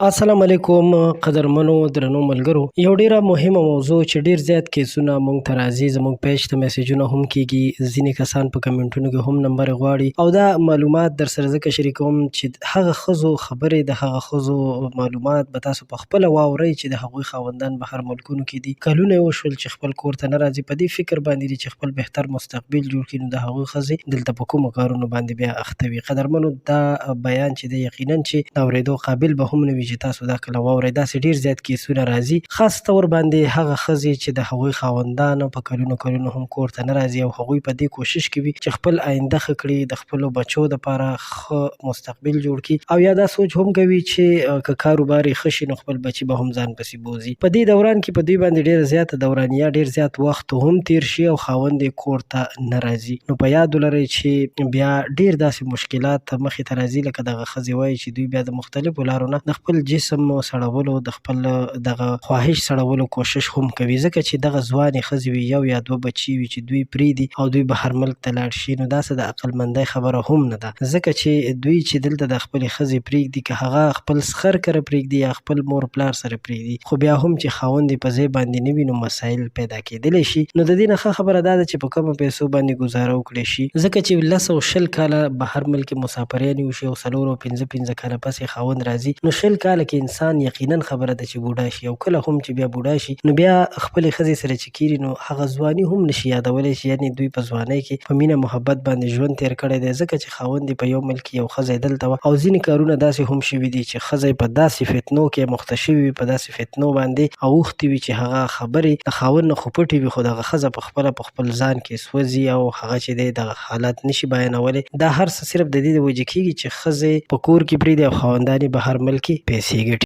السلام علیکم قدرمنو درنو ملګرو، یو ډیره مهمه موضوع چې ډیر زیات کیسونه مونږ ته راځي، زموږ پیج ته میسجونه هم کیږي، ځینې کسان په کمنټونو کې هم نمبر غواړي او دا معلومات در سره ځکه شریکوم چې هغه ښځو خبرې، د هغه ښځو معلومات به تاسو په خپله واورئ چې د هغوی خاوندان بهر ملکونو کې دي، کلونه یې وشول چې خپل کور ته نه راځي، په دې فکر باندې دي چې خپل بهتر مستقبل جوړ کړي. نو د هغوی ښځې دلته په کومو کارونو باندې بیا اخته وي؟ قدرمنو، دا بیان چې دی یقینا چې د اورېدو قابل به هم نه وي چې تاسو دا کله واورئ. داسې ډېر زیات کیسونه راځي، خاص طور باندې هغه ښځې چې د هغوی خاوندان په کلونو کلونو هم کور ته نه راځي او هغوی په دې کوشش کې وي چې خپل آینده ښه کړي، د خپلو بچو دپاره ښه مستقبل جوړ کړي او یا دا سوچ هم کوي چې که کاروبار یې ښه شي نو خپل بچي به هم ځان پسې بوځي. په دې دوران کې په دوی باندې ډېره زیاته دورانیه، ډېر زیات وخت هم تېر شي او خاوند یې کور ته نه راځي. نو په یاد ولرئ چې بیا ډېر داسې مشکلات مخې ته راځي، لکه دغه ښځې وایي چې دوی بیا د مختلفو لارو نه د خپل جسم سړولو، د خپل دغه خواهش سړولو کوشش هم کوي، ځکه چې دغه ځوانې ښځې وي، یو یا دوه بچي وي چې دوی پرېږدي او دوی بهر ملک ته لاړ شي نو دا څه د عقلمندۍ خبره هم نه ده، ځکه چې دوی چې دلته د خپلې ښځې پرېږدي، که هغه خپل سخر کره پرېږدي یا خپل مور پلار سره پرېږدي، خو بیا هم چې خاوند یې په ځای باندې نه وي نو مسایل پیدا کېدلی شي. نو د دې نه ښه خبره دا ده چې په کمو پیسو باندې ګوزاره وکړی شي، ځکه چې 10 او 20 کاله بهر ملک کې مسافریانې وشي او 4 او 5 5 کاله پس یې خاوند راځي، نو 20 کاله کې انسان یقینا خبره ده چې بوډا شي او کله هم چې بیا بوډا شي نو بیا خپلې ښځې سره چې کېني نو هغه ځواني هم نشي یادولی چې یعنې دوی په ځوانۍ کې په مینه محبت باندې ژوند تېر کړی دی، ځکه چې خاوند یې په یو ملک کې یو ښځه یې دلته وه. او ځینې کارونه داسې هم شوي دي چې ښځه یې په داسې فتنو کې مخته شوي وي، په داسې فتنو باندې اوښتي وي چې هغه خبرې د خاوند نه خو پټې وي، خو دغه ښځه په خپله په خپل ځان کې سوځي او هغه چې دی دغه حالات نشي بیانولی. دا هر څه صرف د دې د وجې کېږي چې ښځې په کور کې پرېږدي او خاوندان یې بهر ملک کې پیسې ګټي.